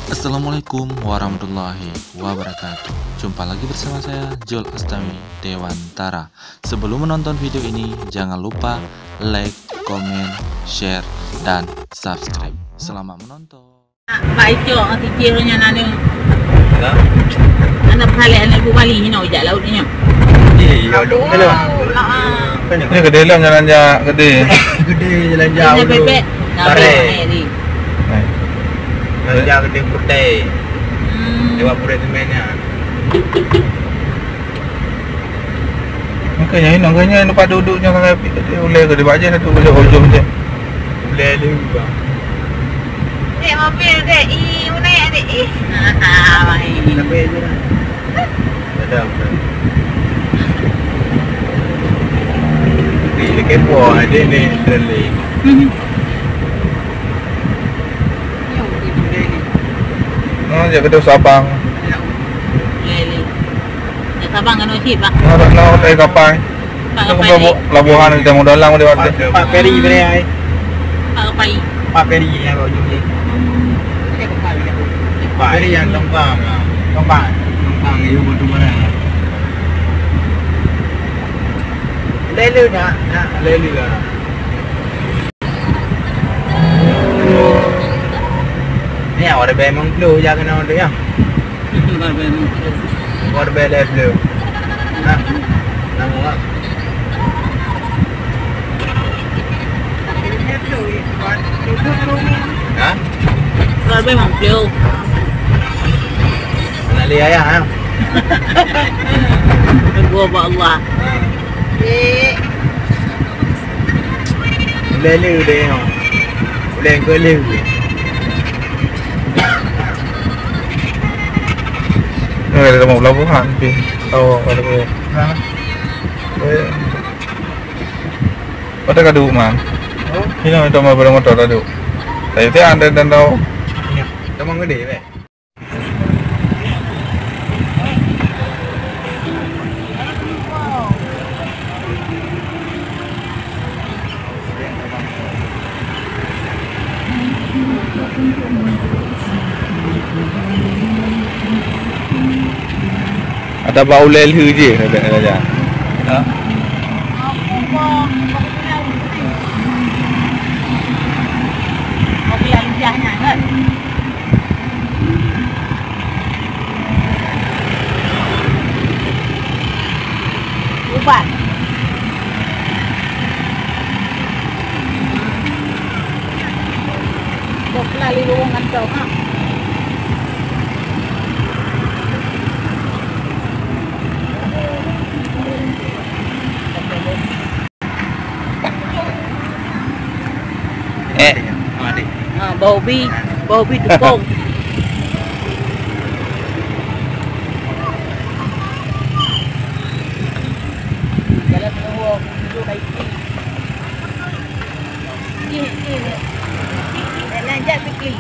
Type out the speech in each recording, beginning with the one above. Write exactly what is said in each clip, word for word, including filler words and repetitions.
Assalamualaikum warahmatullahi wabarakatuh. Jumpa lagi bersama saya, Jul Astami Dewantara. Sebelum menonton video ini, jangan lupa like, komen, share, dan subscribe. Selamat menonton. Bak icok ngon sicil nyan anu. Hah? Aneuk peuhaleh aneuk ibu Bali hino jak laôt nyoe. Iya, iya, dok. Hello. Heeh. Ni keudeh lom jalan jak keudeh. Keudeh jalan jak. Jalan bebek. Tarik. Tarik. Eh. Jalan jak keudeh putih. Hmm. Lewat purek semen nyan. Makanya, makanya nampak duduk nyoe, ulèe keudeh bak jih tu, ulèe ujong jih. Ulèe lé, bang. Dek, mobil, dek. Ih, mana ya, dek? Ih. Ah, baik. Tapi je lah. Ada apa? Ni, dia kepo, adik ni, Stanley. Mhm. Oh, jak keudeh Sabang. Ulèe lé. Sabang kan cit, Pak? Nah, nah, dari kapal. Pak kapal ni. Pelabuhan di Samudra Dalam dia waktu. Pak feri boleh ai. Pak kapal. Pak feri yang bawa jumpa. Pak feri yang Tongkang. Tongkang. Tongkang, ya, batu barang. Lelu nak, nak. Lelu lah. Ni awak ada bayar memang puluh je kena orang tu, ya. Baru bayar lima puluh. Baru bayar lima puluh. Ha? Nama awak? Ha? Baru bayar lima puluh. Nak lihat ayah, ha? Tunggu, bak Allah. Ha. Dek. Ulèe lé deh, nyoe. Ulèe keu lé. Eh, ada mau pelabuhan, pi. Oh, ada ke? Ha? Eh. Pada ka duek, man. Oh. Ini mau tambah pada motor tadi. Tapi tu ada dan tahu. Ya. Teman gede, deh. Ada bau lelhe je, ada, ada. Ha? Ubat. Bok lali luwong ngan kau, ha. Eh. Ha, bau bi, bau bi tupông. Jalan tengah. Ih, ih. Jalan jak sikit.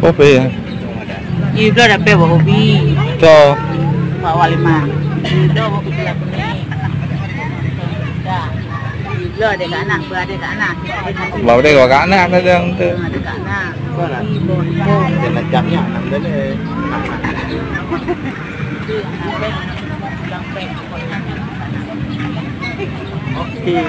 Kopi. Ih, bloe dapet buah ubi. Cok. Mak Wak Lima. Ih, bloe buah ubi lah kuning. Dah. Ih, bloe dek anak, buah dek anak. Bloe dek anak kadang tu. Ah, dek anak. Ih, bloe. Dia macamnya enam belas. Okey.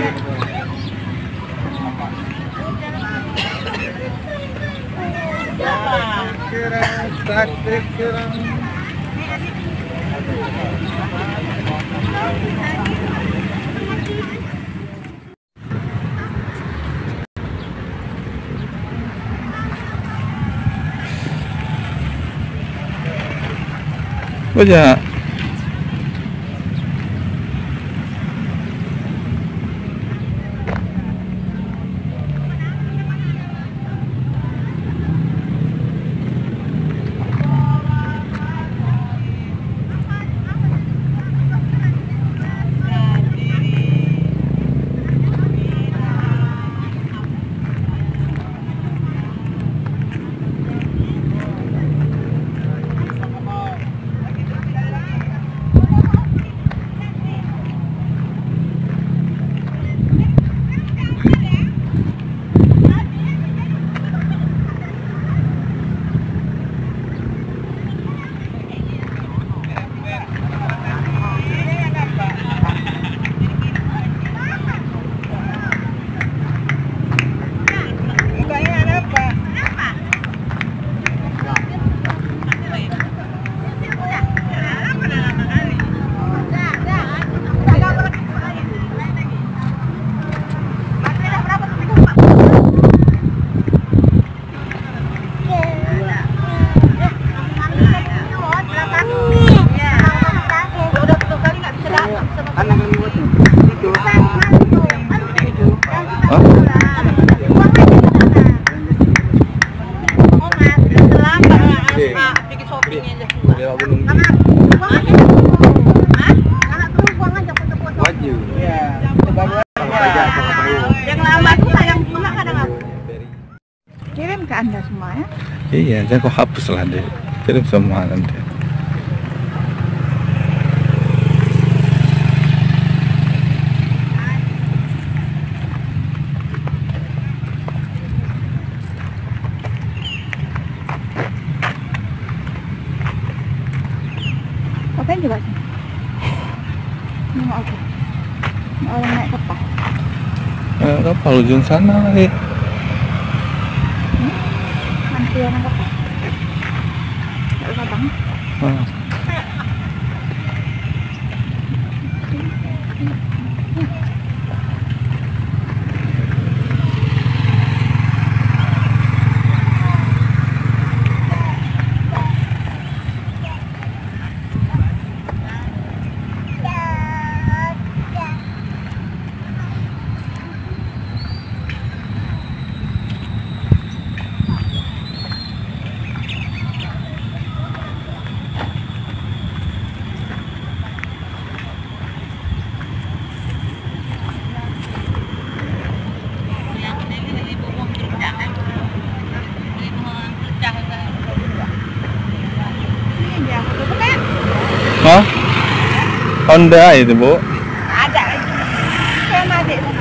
Banyak. Iya, jangan kau hapus lah, Dek. Jadi semua nanti. Apa yang coba sini? Nengok aku. Orang naik kapal. Naik kapal ujung sana lagi. Hmm? Nanti orang kapal. Tak ada Sabang. Ha. Ha? Honda itu, Bu. Ada lagi. Saya masih sama.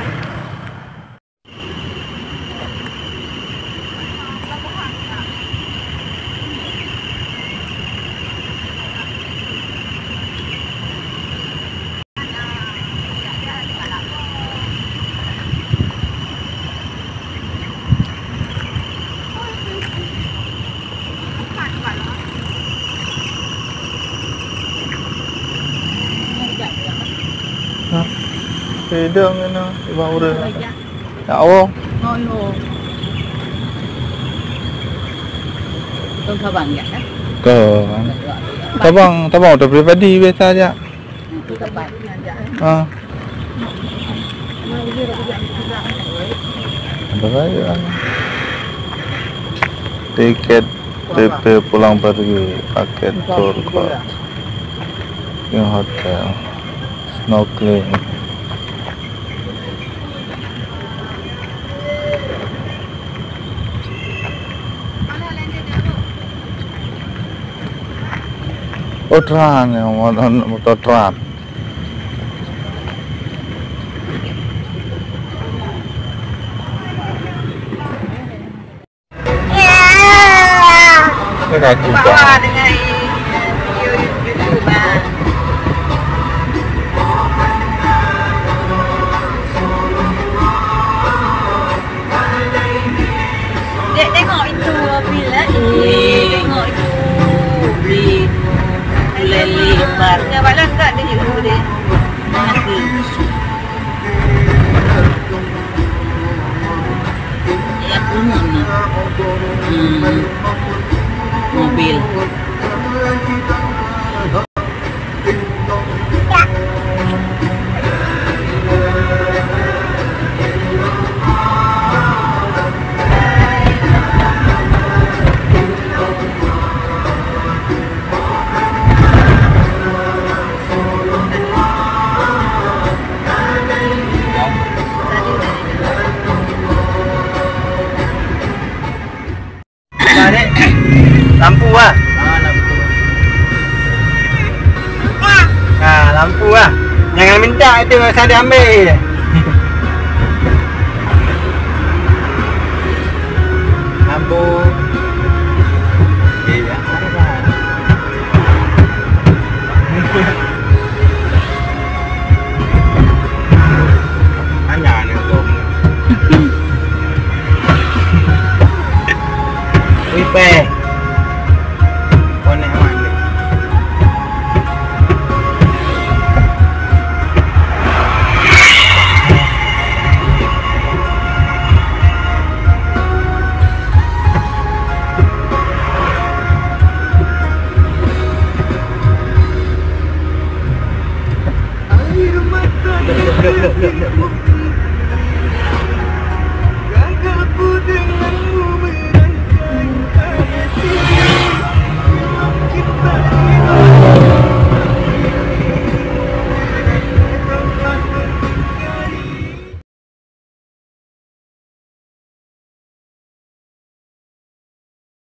Ha? Sidang kena, ibang ureueng. Ya Allah. Oh, yo. Kau Sabang ya, kan? Kau. Sabang, Sabang udah pribadi biasa aja. Itu tempat. Ha. Ada lagi kan? Tiket T P pulang pergi, paket tour coach, hotel, snorkeling. Oh, tram ya, motor, motor tram. Kaki. Bawa dengan YouTube, ah. Dek, tengok itu mobil, eh. Eh, tengok itu. Beli. Leli lebar. Dah balas tak dia itu, Dek? Nanti. Ya, pungut ni. Hmm. Mobil. Lampu ah. Ah, lampu. Ah, lampu ah. Jangan minta itu, saya diambil.